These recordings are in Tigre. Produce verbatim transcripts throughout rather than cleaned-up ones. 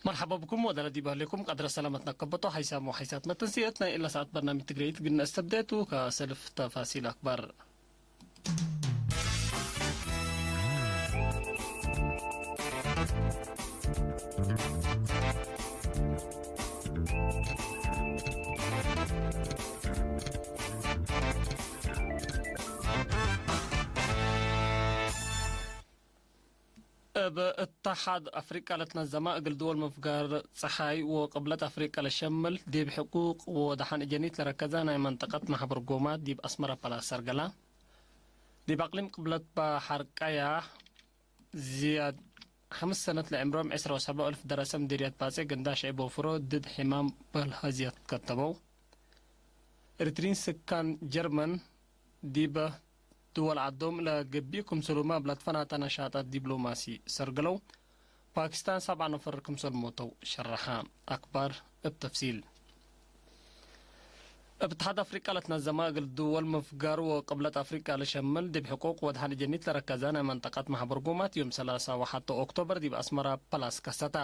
መርሐባ ብኩም ወዳለ ዲብ ህሌኩም ቀድረ ሰላመት ነከበቶ ሓይሳም ወሓይሳት መተንስየት ናይ እለ ሰዓት በርናምጅ ትግረይት ግነ እስተብደቱ ከሰልፍ ተፋሲል አክባር። እብ እተሓድ አፍሪቀ ለትነዘመ እግል ድወል ምፍጋር ጸሓይ ወቅብለት አፍሪቀ ለሸምል ዲብ ሕቁቅ ወደሐን እጀኒት ለረከዘ ናይ መንጠቀት መሕበር ጎማት ዲብ አስመረ ፓላስ ሰርገላ። ዲብ አቅሊም ቅብለት በሐር ቀያሕ ዝያድ ሐምስ ሰነት ለዕምሮም ዕስራ ወሰብዕ እልፍ ደረሰ ምዴርያት ባጼ ገንዳ ሽዕብ ወፍሮ ድድ ሕማም በልሃዝያት ከተበው። ኤሪትሪን ስካን ጀርመን ዲበ ድወል ዐዶም ለገብእ ክምሰልሁመ እብ ለትፈናተ ነሻጣት ዲብሎማሲ ሰርግለው። ፓኪስታን ሰብዓ ነፈር ክምሰል ሞተው ሸረሐ። አክባር እብ ተፍሲል። እብ እትሓድ አፍሪቀ ለትነዘመ እግል ድወል ምፍጋር ወቅብለት አፍሪቀ ለሸምል ዲብ ሕቁቅ ወድሐን እጀኒት ለረከዘ ናይ መንጠቀት መሕበር ጎማት ዮም ሰላሳ ወሐተ ኦክቶበር ዲብ አስመራ ፓላስ ከሰተ።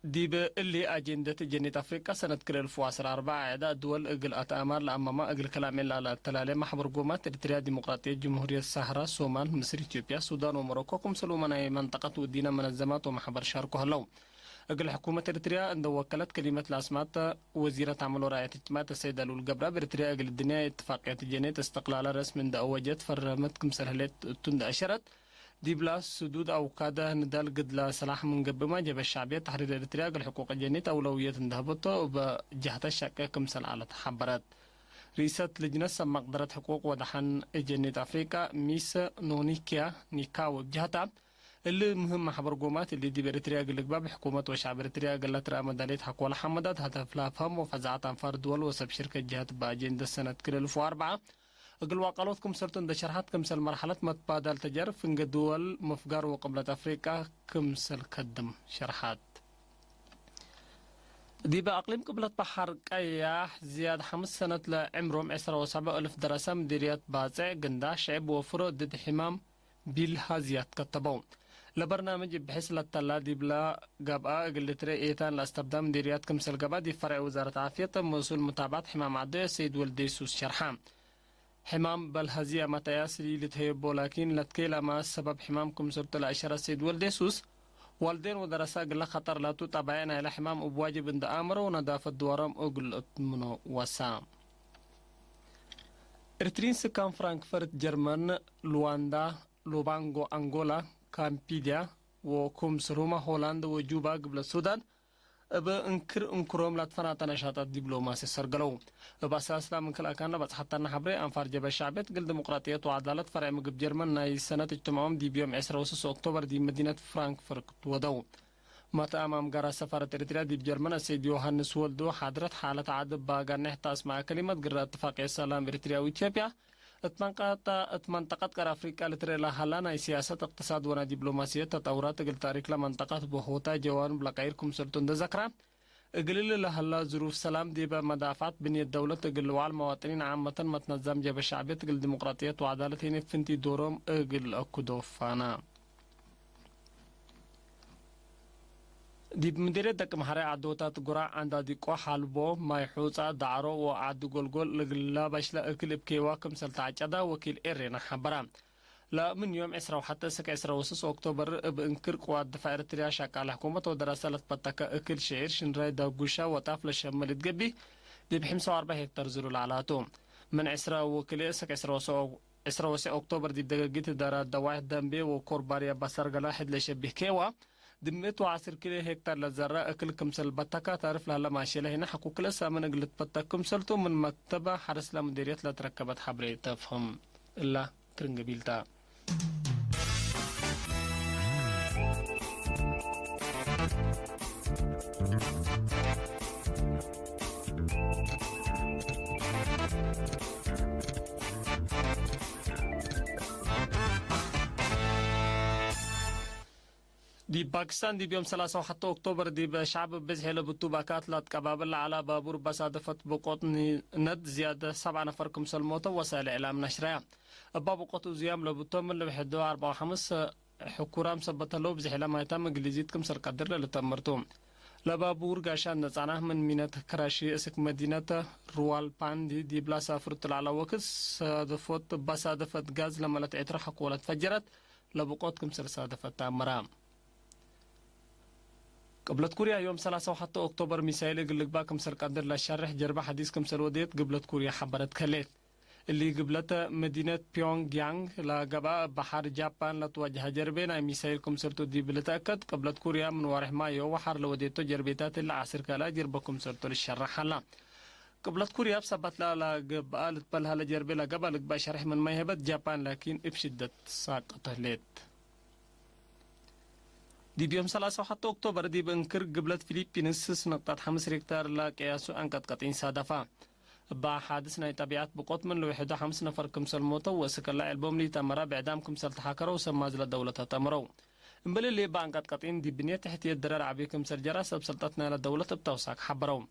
ዲብ እሊ አጄንደት እጀኒት አፍሪቀ ሰነት ክልኤ እልፍ ወዐስር አርበዕ ዐዳ ድወል እግል አትአማር ለአማማ እግል ክላሜ ላለአተላሌ መሕበር ጎማት ኤሪትርያ፣ ዲሞቅራጥየት ጅምሁርየት ሳህራ፣ ሶማል፣ ምስር፣ ኢትዮጵያ፣ ሱዳን ወሞሮኮ ክምሰልሁመ ናይ መንጠቀት ውዲነ መነዘማት ወመሕበር ሻርኮ ህለው። እግል ሕኩመት ኤሪትርያ እንደ ወከለት ከሊመት ለአስማተ ወዚረት አመል ወራየት እጅትማዕየት አሰይድ አሉል ገብረአብ፣ ኤሪትርያ እግል ድንያ እትፋቅየት እጀኔት እስትቅላለ ረስሚ እንደ አወጀት ፈረመት ክምሰል ህሌት እቱ እንደ አሸረት፣ ዲብላ ስዱድ አውካደ ንዳል ግድለ ሰላሕ ምን ገብእማ፣ ጀበ ሻዕብየት ተሕሪር ኤሪትርያ እግል ሕቁቅ እጀኔት አውለውየት እንደ ሀበቶ እበ ጀህተ ሸቄ ክምሰል ዐለት ሐበረት። ርኢሰት ልጅነት ሰብ መቅደረት ሕቁቅ ወደሐን እጀኔት አፍሪቀ ሚስ ኖኒኪያ ኒካው እብ ጀህታ፣ እሊ ምህም መሕበር ጎማት እሊ ዲብ ኤሪትርያ እግል ልግባእ ብሕኩመት ወሸዕብ ኤሪትርያ እግል ለትረአ መዳልየት ሐቆለ ሐመዳት፣ ሀደፍ ለአፍሀም ወፈዛዐት አንፋር ድወል ወሰብ ሽርከት ጀህት በአጄንደት ሰነት ክልኤ እልፍ ወአርበዕ እግል ዋቀሎት ክምሰልቱ እንደ ሸርሐት፣ ክምሰል መርሐለት መትባዳል ተጃርብ ፍንጌ ድወል ምፍጋር ወቅብለት አፍሪቀ ክምሰል ከድም ሸርሐት። ዲበ አቅሊም ቅብለት በሐር ቀያሕ ዝያድ ሐምስ ሰነት ለዕምሮም ዕስራ ወሰብዕ እልፍ ደረሰ ምዴርያት ባጼዕ፣ ግንዳሕ፣ ሽዕብ ወፍሮ ድድ ሕማም ቢልሃዝያት ከተበው። ለበርናምጅ እብ ብሕስ ለተላ ዲብለ ገብአ፣ እግል ልትርኤ ኤታን ለአስተብዳ ምዴርያት ክምሰል ገብአ፣ ዲብ ፈርዕ ውዛረት ዓፍየት መስኡል ሙታብዐት ሕማም ዐዶየ ሰይድ ወልዴ ሱስ ሸርሐ። ሕማም በልሃዝያ መትአያስ ልትሀየቦ፣ ላኪን ለትኬለመ ሰበብ ሕማም ክምሰልቱ ለአሸረ ሰይድ ወልዴ ሱስ፣ ዋልዴን ወደረሰ እግለ ኸጠር ላቱ ጠባይዕ ናይለ ሕማም እብ ዋጅብ እንደ አመረው፣ ነዳፈት ድዋሮም እግል እትምኖ ወሳ። ኤሪትሪን ስካን ፍራንክፈርት ጀርመን፣ ሉዋንዳ፣ ሉባንጎ አንጎላ፣ ካምፒድያ ወክምስልሁመ ሆላንድ ወጁባ ግብለት ሱዳን እብ እንክር እንክሮም ለትፈናተ ነሻጣት ዲብሎማሲ ሰርገለው። እብ አሳስላ ምን ክል አካን ለበጽሐተነ ሐብሬ፣ አንፋር ጀበ ሸዕብየት እግል ዲሞቅራጥየት ወዐዳለት ፈርዕ ምግብ ጀርመን ናይ ሰነት እጅትምዖም ዲብ ዮም ዕስራ ወስስ ኦክቶበር ዲብ መዲነት ፍራንክፈርት ወደው። መትአም አምጋር ሰፋረት ኤሪትርያ ዲብ ጀርመን አሰይድ ዮሃንስ ወልዱ፣ ሓድረት ሓለት ዐድ እብ አጋኔሕ እተ አስመዐ ከሊመት፣ ግረ እትፋቅየት ሰላም ኤሪትርያ ወኢትዮጵያ እት መንቀጠ-፣ እት መንጠቀት ቀር አፍሪቀ ልትርኤ ለሀላ ናይ ሲያሰት፣ እቅትሳድ ወናይ ዲብሎማስየት ተጠውራት እግል ታሪክ ለመንጠቀት በሆታይ ጀዋንብ ለቀይር ክምሰልቱ እንደ ዘክራ፣ እግል እሊ ለሀላ ዝሩፍ ሰላም ዲበ መዳፍዐት ብንየት ደውለት እግል ልውዓል መዋጥኒን ዓመተን መትነዛም ጀበ ሸዕብየት እግል ዲሞቅራጥየት ወዐዳለት ህኔ ፍንቲይ ዶሮም እግል ለአኩዶ ፋና። ዲብ ምዴርየት ደቂ መሐረ ዐዶታት ጉራዕ፣ ዐንዳዲቆ፣ ሐልቦ፣ ማይ ሑጻ፣ ዳዕሮ ወዐዲ ጎልጎል እግል ለበሽለ እክል እብ ኬዋ ክምሰል ተዐጨዳ ወኪል ኤሬና ሐበረ። ለምን ዮም ዕስራ ወሐተ እስክ ዕስራ ወስስ ኦክቶበር እብ እንክር ቅዋት ድፋዕ ኤሪትርያ ሸቃለ ሕኩመት ወደረሰ ለትበተከ እክል ሽዒር፣ ሽንራይ፣ ዳጉሻ ወጣፍ ለሸምል እት ገቢህ ዲብ ሕምሳ ወአርበዕ ሄክታር ዝሉል ዐላቱ። ምን ዕስራ ወክልኤ እስክ ዕስራ ወሰ-፣ ዕስራ ወሰዕ ኦክቶበር ዲብ ደገጊት እዳራት ደዋይሕ ደንቤ ወኮር ባርያ በሰርገላ ሕድ ለሸቢህ ኬዋ፣ ዲብ ምእት ወዐስር ኪሎ ሄክታር ለዘረ እክል ክምሰል በተካ ታርፍ ለሀለ ማሼ ለህይነ ሐቆ ክልኤ ሳምን እግል ልትበተክ ክምሰልቱ ምን መክተብ ሐርስ ለምዴርየት ለትረከበት ሐብሬ ተፍህም። እላ ክርን ገቢል ተ። ዲብ ፓኪስታን ዲብ ዮም ሰላሳ ወሐተ ኦክቶበር ዲብ ሸዕብ ብዝሒ ለብቱ ባካት ለአትቀባብል ለዐላ ባቡር እብ አሳደፈት ብቆት ንድ ዝያድ ሰብዓ ነፈር ክምሰል ሞተው ወሳይል እዕላም ነሽረያ። እባ ብቆት እዙያም ለብቶም ምን ልብሕዶ አርበዓ ወሐምስ ሕኩራም ሰበት ህለው ብዝሕ ለማይታም እግሊዚት ክምሰል ቀድር ለልተምርቱ። ለባቡር ጋሻት ነጻናህ ምን ሚነት ክራሺ እስክ መዲነት ሩዋልፓንዲ ዲብላ ሳፍርት ለዐለ ወክድ ሳደፎት፣ እባ ሳደፈት ጋዝ ለመለት ዔትረ ሐቆ ለትፈጀረት ለብቆት ክምሰል ሳደፈት ተአመረ። ቅብለት ኩርያ ዮም ሰላሳ ወሐተ ኦክቶበር ሚሳይል እግል ልግባእ ክምሰል ቀድር ለሸርሕ ጀርበ ሐዲስ ክምሰል ወዴት ግብለት ኩርያ ሐበረት ከሌት። እሊ ግብለት መዲነት ፒዮንግያንግ ለገብአ እብ በሐር ጃፓን ለትወጀሀ ጀርቤ ናይ ሚሳይል ክምሰልቱ ዲብ ልትአከድ፣ ቅብለት ኩርያ ምን ዋርሕ ማዮ ወሐር ለወዴቶ ጀርቤታት እሊ ዐስር ካልኣይ ጀርበ ክምሰልቱ ልሸረሕ ሀላ። ቅብለት ኩርያ እብ ሰበት ለገብአ ልትበል ሀለ ጀርቤ ለገብአ ልግባእ ሸርሕ ምንመ ይሀበት፣ ጃፓን ላኪን እብ ሽደት ትሳቀጥ ህሌት። ዲብ ዮም ሰላሳ ወሐተ ኦክቶበር ዲብ እንክር ግብለት ፊሊፒንስ ስስ ነቅጣት ሐምስ ሬክታር ለቅያሱ አንቀጥቀጢን ሳደፋ። እባ ሐድስ ናይ ጠቢዐት ብቆት ምን ለውሕዱ ሐምስ ነፈር ክምሰል ሞተው ወእስክ ለዐልቦም ለኢተአመረ ብዕዳም ክምሰል ተሓከረው ሰብ ማዝለ ደውለት አተምረው። እምበል እሊ እባ አንቀጥቀጢን ዲብ ብንየት ተሕትየት ድረር ዐቢ ክምሰል ጀረ ሰብ ሰልጠት ናይለ ደውለት እብ ተውሳክ ሐበረው።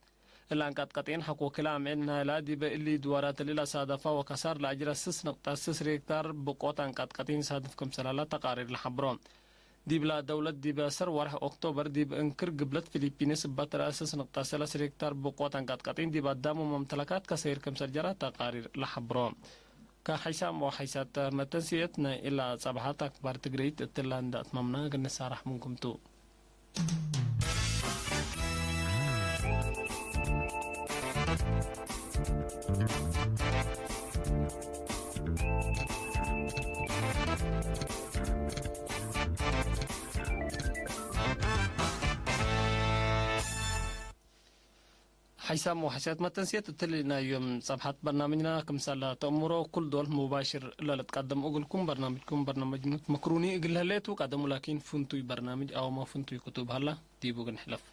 እለ አንቀጥቀጢን ሐቆ ክለ አምዕል ናይለ ዲበ እሊ ድዋራት እሊ ለሳደፋ ወከሳር ለአጅረ ስስ ነቅጣት ስስ ሬክታር ብቆት አንቀጥቀጢን ሳድፍ ክምሰል ሀለ ተቃሪር ለሐብሮ። ዲብላ ደውለት ዲብ አሰር ወርሕ ኦክቶበር ዲብ እንክር ግብለት ፊሊፒንስ እበ ተረአስስ ንቅጠት ሰለስ ሬክታር ብቆት አንቀጥቀጢን ዲብ አዳም ወመምተለካት ከሰይር ክምሰል ጀረ ተቃሪር ለሐብሮ። ከሐይሳም ወሐይሳት መተንስየት ናይ እላ ጸብሐት አክባር ትግረይት እትላ እንደ አትማምና እግል ንሳራሕ ምንኩም ቱ። ሐይሳም ወሐይሳት መተንስየት እትሊ ናይ ዮም ጸብሐት በርናምጅና ክምሰል ተአምሮ፣ ኩል ዶል ሙባሽር ለልትቀደም እግልኩም በርናምጅኩም በርናምጅ ምትመክሩኒ እግል ህሌቱ ቀደሙ ላኪን ፍንቱይ በርናምጅ አውመ ፍንቱይ ክቱብ ሀላ ዲቡ እግል ንሕለፍ።